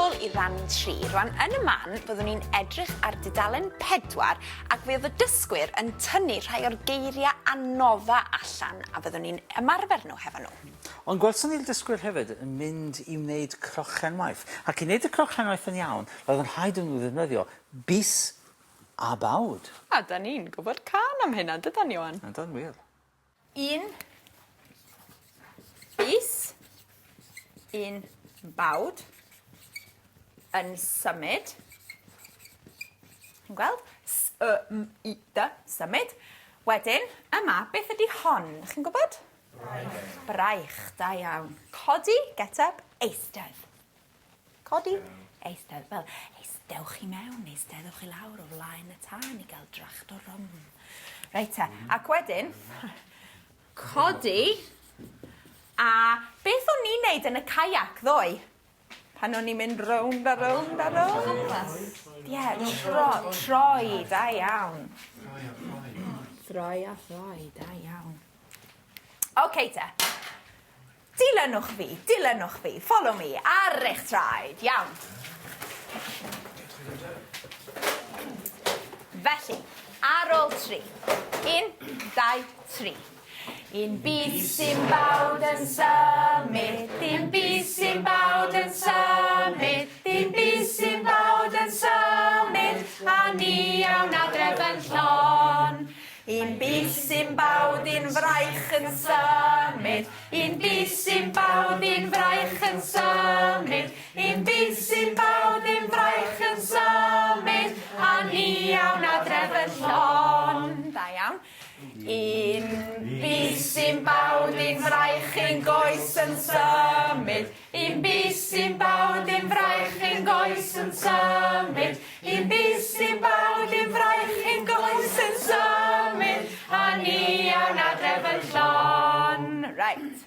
nôl i ran 3. Rwan, yn y man, byddwn ni'n edrych ar dudalen 4 ac fe oedd y dysgwyr yn tynnu rhai o'r geiriau anodda allan a fyddwn ni'n ymarfer nhw hefo nhw. Ond gwelson ni'r dysgwyr hefyd yn mynd i wneud crochenwaith. Ac i wneud y crochenwaith yn iawn, roedd yn rhaid iddyn nhw ddefnyddio bys a bawd. A 'dan ni'n gwybod cân am hynna, dydan Ioan? Yndyn wir. Un bys, un bawd yn symud. Chi'n gweld? S Y M U D, symud. Wedyn, yma, beth ydi hon? Chi'n gwybod? Braich. Braich, da iawn. Codi, get up, eistedd. Codi, eistedd. Fel, eistewch i mewn, eisteddwch i lawr o flaen y tân i gael dracht o rum. Reit te, ac wedyn, codi, a beth o'n ni'n neud yn y kayak ddoe? Pan o'n ni'n mynd rownd a rownd a rownd? Ie, tro, troi, da iawn. Troi a throi. Troi a throi, da iawn. Oce te. Dilynwch fi, dilynwch fi, follow me, ar eich traed, iawn. Felly, ar ôl tri. Un, dau, tri. Un bys sy'n bawd yn symud, un bys sy'n bawd yn symud, un bys sy'n bawd yn symud, a ni awn adref yn llon. Un bys, un bawd, un fraich yn symud. Un bys, un bawd, un fraich yn symud. Un bys, un bawd, un fraich yn symud. A ni awn adref yn llon. Da iawn. Un bys, un bawd, un fraich, un goes yn symud. Un bys, un bawd, un fraich, un goes yn symud. Un bys, un bawd, un fraich, un goes yn symud. A ni awn adref yn llon. Reit.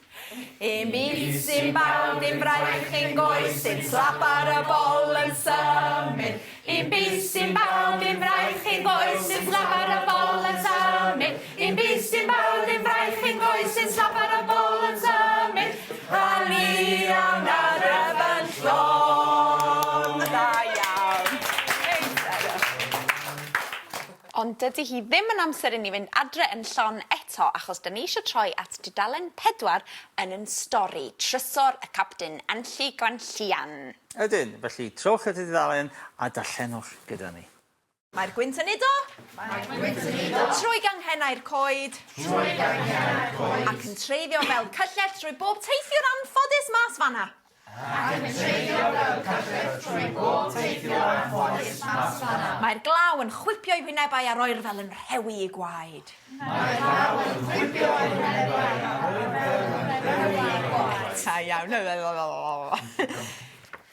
Un bys, un bawd, un fraich, un goes, un slap ar y bol yn symud. Un bys, un bawd, un fraich, un goes, un slap ar y bol yn symud. Un bys, un bawd, un fraich, un goes, un slap ar y bol yn symud. A ni awn adref yn llon. Da iawn. Ond dydy hi ddim yn amser i ni fynd adre yn llon eto achos 'da ni eisiau troi at dudalen 4 yn 'yn stori, Trysor y Capten Enlli Gwenllian. Ydyn, felly trowch at y dudalen a darllenwch gyda ni. Mae'r gwynt yn udo. Mae'r gwynt yn udo. Trwy ganghennau'r coed. Trwy ganghennau'r coed. Ac yn treiddio fel cyllell trwy bob teithiwr anffodus mas fan'na. Ac yn treiddio fel cyllell trwy bob teithiwr anffodus mas fan'na. Mae'r glaw yn chwipio'i hwynebau a'r oerfel yn rhewi eu gwaed. Mae'r glaw yn chwipio'i hwynebau a'r oerfel yn rhewi eu gwaed. Da iawn.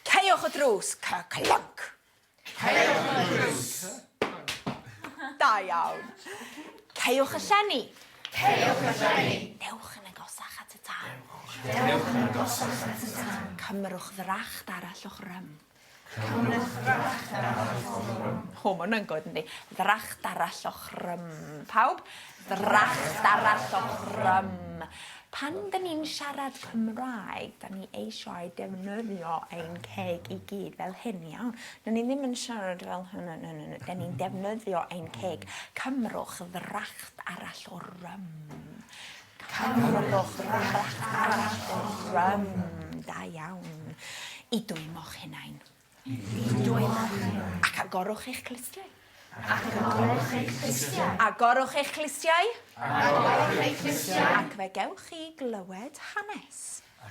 Caewch y drws, cy-clonc. Caewch y drws. Da iawn. Caewch y llenni. Caewch y llenni. Dewch yn agosach at y tân. Dewch yn agosach at y tân. Cymrwch ddracht arall o'ch rym. Cymrwch ddracht arall o'ch rym. O, ma' hwnna'n good yndi? Ddracht arall o'ch rym. Pawb? Ddracht arall o'ch rym. Pan 'dyn ni'n siarad Cymraeg, 'dan ni eisiau defnyddio ein ceg i gyd fel hyn, iawn? 'Dyn ni ddim yn siarad fel hyn, na, na, na, 'dyn ni'n defnyddio ein ceg. Cymrwch ddracht arall o rym. Cymrwch ddracht arall o rym. Da iawn. I dwymo'ch hunain. I dwymo'ch hunain. Ac agorwch eich clustiau. Ac agorwch eich clustiau. Agorwch eich clustiau. Agorwch eich clustiau. Ac fe gewch chi glywed hanes.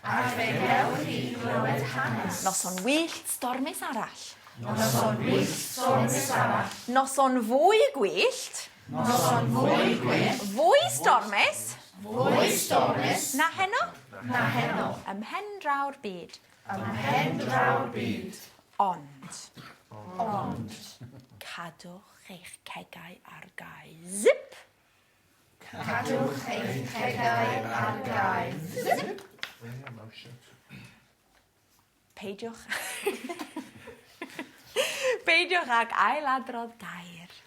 Ac fe gewch chi glywed hanes. Noson wyllt stormus arall. Noson wyllt stormus arall. Noson fwy gwyllt. Noson fwy gwyllt. Fwy stormus. Fwy stormus. Na heno. Na heno. Ym mhen draw'r byd. Ym mhen draw'r byd. Ond. Ond. Cadwch eich cegau ar gau. Zip! Cadwch eich cegau ar gau. Zip! Peidiwch. Peidiwch ag ailadrodd gair.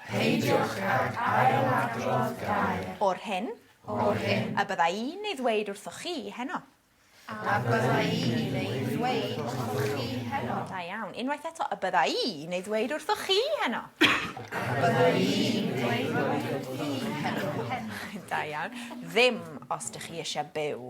Peidiwch ag ailadrodd gair. O'r hyn. O'r hyn. Y bydda i'n ei ddweud wrthoch chi heno. A bydda i'n ei ddweud wrthoch chi heno. Da iawn. Unwaith eto, y bydda i'n ei ddweud wrthoch chi heno. Y bydda i'n dweud wrthoch chi heno. Da iawn. Ddim os dych chi eisiau byw.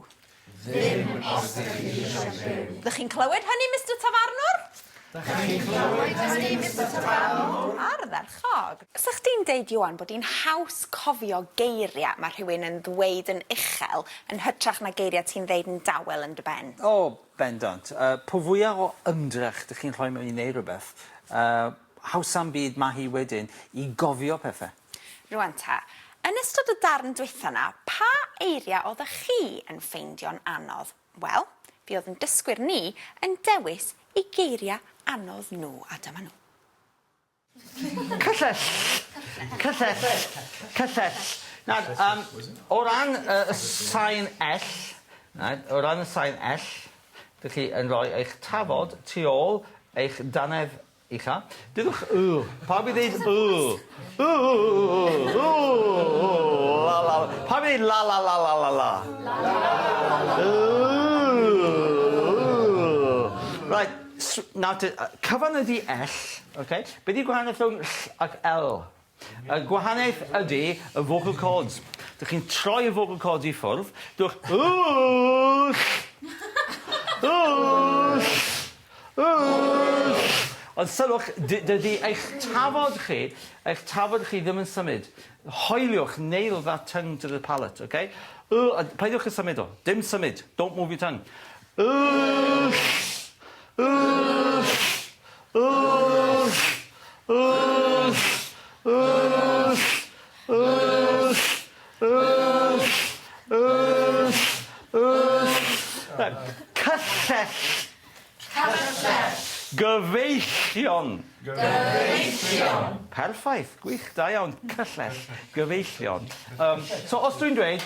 Ddim os dych chi eisiau byw. Dych chi'n clywed hynny, Mister Tafarnwr? Dych chi'n clywed hynny, Mister Tafarnwr? Ardderchog. Sa chdi'n deud Ioan bod hi'n haws cofio geiria ma' rhywun yn ddweud yn uchel yn hytrach na geiria ti'n ddeud yn dawel yn dy ben? O, bendant. Yy, po fwya o ymdrech 'dych chi'n rhoi mewn i neud rhywbeth, yy, hawsa'n byd ma' hi wedyn i gofio pethe. Rwan ta, yn ystod y darn dwytha 'na, pa eiria oddech chi yn ffeindio'n anodd? Wel, fuodd 'yn dysgwyr ni yn dewis eu geiria anodd nhw, a dyma nhw. Cyllell! Cyllell! Cyllell! Nawr, yym, o ran yy y sain ell, reit, o ran y sain ell, 'dych chi yn rhoi eich tafod tu ôl eich dannedd ucha. Dudwch y. Pawb i ddeud y. Y y la la. Pawb i ddeud la la la la la la. La la la la la. Y. Reit, nawr te, cyfan ydi ell, oce? Be' 'di gwahaniaeth rhwng ll ac el? Y gwahaniaeth ydi y vocal cords. Dych chi'n troi y vocal cords i ffwrdd, dwch ll, ll, ll. Ond sylwch, dydi eich tafod chi, eich tafod chi ddim yn symud. Hoeliwch, nail that tongue to the palate, oce? Y, a peidiwch â symud o. Dim symud. Don't move your tongue. Ll, ll, ll, ll, ll, ll, ll, ll, ll. Reit, cyllell. Cyllell. Gyfeillion. Gyfeillion. Perffaith, gwych, da iawn. Cyllell, gyfeillion. Yym, so os dwi'n dweud,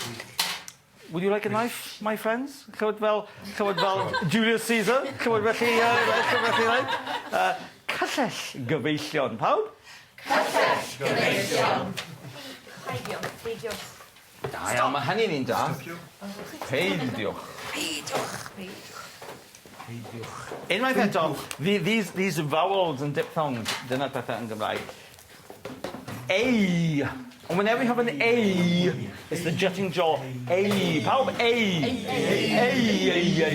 Would you like a knife, my friends? Ch'mod fel ch'mod fel Julius Caesar? Ch'mod felly yy reit ch'mod felly reit? Yy cyllell gyfeillion, pawb? Cyllell gyfeillion. Peidiwch, peidiwch. Da iawn, ma' hynny'n un da. Peidiwch. Peidiwch, peidiwch. Peidiwch. Unwaith eto, the these these vowels and diphthongs, dyna'r pethe yn Gymraeg. A. And whenever you have an A, it's the jutting jaw. A. Pawb A. A, A, A, A,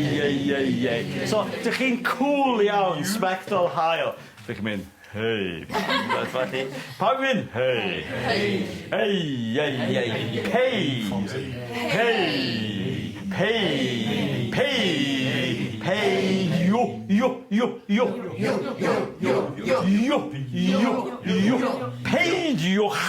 A, A. So, dych chi'n cool iawn, sbectol haul. Dych chi'n mynd, hei. Felly, pawb yn mynd, hei. Hei. Hei, ei, ei, pei. Pei. Pei. Pei. Pei. Yo, yo, yo, yo. Yo, yo, yo, yo. Yo, yo, yo. Peidiwch!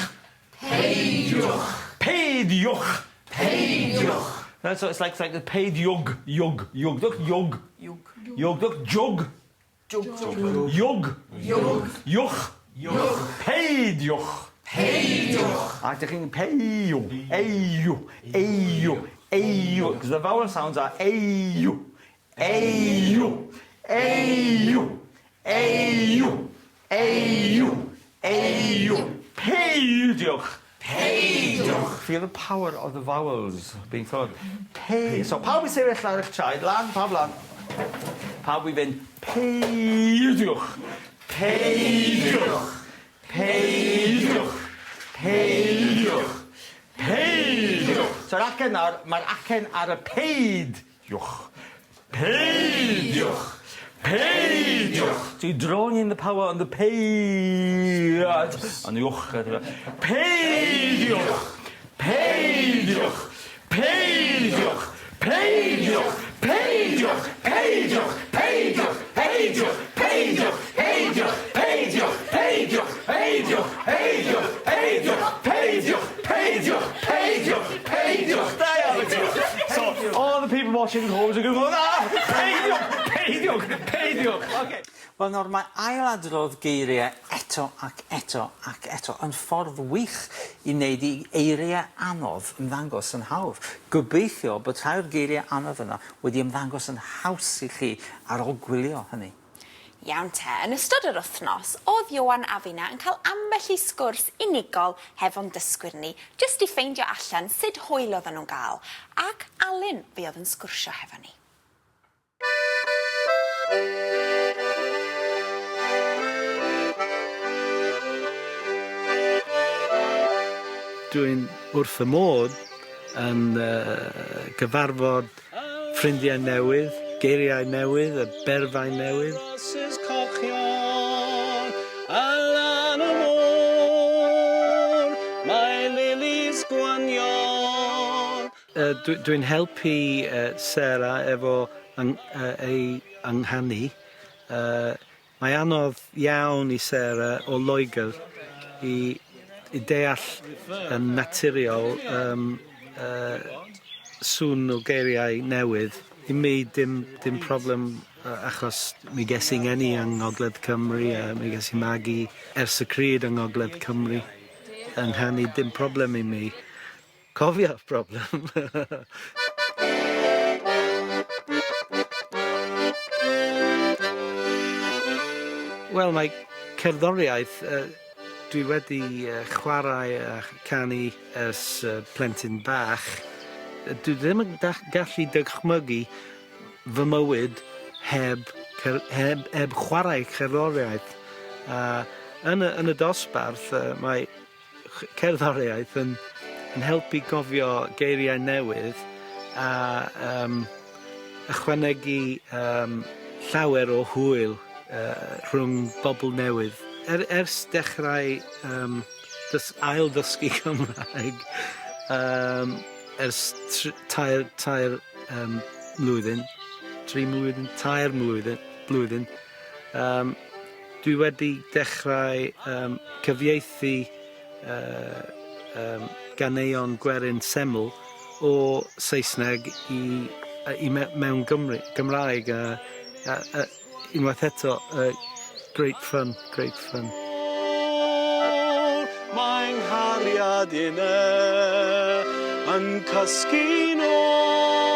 Peidiwch! Peidiwch! Peidiwch! Right, so it's like, it's like the peidiwg, yug, yug, look, yug. Yug. Yug, look, jug. Jug. Yug. Yug. Yuch. Yuch. Peidiwch! Peidiwch! A dych chi'n peiw, eiw, eiw, eiw, because the vowel sounds are eiw, Eiw! Eiw! Eiw! Eiw! Eiw! Peidiwch! Peidiwch! Feel the power of the vowels being thrown. Pei-. So pawb i sefyll ar eich traed, lan, pawb lan. Pawb i fynd, peidiwch! Peidiwch! Peidiwch! Peidiwch! Peidiwch! So'r acen nawr, mae'r acen ar y peid. Iwch. Peidiwch! Peidiwch! So you're drawing in the power on the pei on the wch. Peidiwch! Peidiwch! Peidiwch! Peidiwch! Peidiwch! Peidiwch! Peidiwch! Peidiwch! Peidiwch! Peidiwch! Peidiwch! Peidiwch! Peidiwch! Peidiwch! Peidiwch! Peidiwch! Peidiwch! Peidiwch! Peidiwch! Da iawn i ti! So, all the people watching at home are going, ah! Peidiwch! Peidiwch! Peidiwch! Ok. Wel nawr mae ail-adrodd geiriau eto ac eto ac eto yn ffordd wych i wneud i eiriau anodd ymddangos yn hawdd. Gobeithio bod rhai o'r geiriau anodd yna wedi ymddangos yn haws i chi ar ôl gwylio hynny. Iawn te, yn ystod yr wythnos, o'dd Ioan a finna yn cael ambell i sgwrs unigol hefo'n dysgwyr ni, jyst i ffeindio allan sud hwyl oedden nhw'n gael, ac Alun fuodd yn sgwrsio hefo ni. Dwi'n wrth fy modd yn uh, gyfarfod ffrindiau newydd, geiriau newydd, y berfau newydd. Rhosys cochion a lan y môr, mae lilis gwanion. Uh, Dwi'n dwi helpu uh, Sarah efo yng, uh, ei ynghanu. Uh, Mae anodd iawn i Sarah o Loegr i i deall yn naturiol yym yy sŵn o geiriau newydd. I mi dim dim problem yy achos mi ges i ngeni yng Ngogledd Cymru a mi ges i magu ers y cryd yng Ngogledd Cymru. Yng nghanu dim problem i mi. Cofio'r broblem. Wel mae cerddoriaeth yy dwi wedi yy chwarae a canu ers yy plentyn bach. Yy dwi ddim yn dach- gallu dychmygu fy mywyd heb cer- heb heb chwarae cerddoriaeth. A yn y yn y dosbarth yy mae cerddoriaeth yn yn helpu gofio geiriau newydd a yym ychwanegu yym llawer o hwyl yy rhwng bobl newydd. Er ers dechrau yym dys- ail ddysgu Cymraeg yym ers tr- tair tair yym mlwyddyn, tri mlwyddyn, tair mlwyddyn blwyddyn yym Dwi wedi dechrau yym cyfieithu yy yym ganeuon gwerin seml o Saesneg i yy i me- mewn Gymru Gymraeg a a yy unwaith eto yy great fun great fun. Mae nghariad inne yn cysgu'n ôl.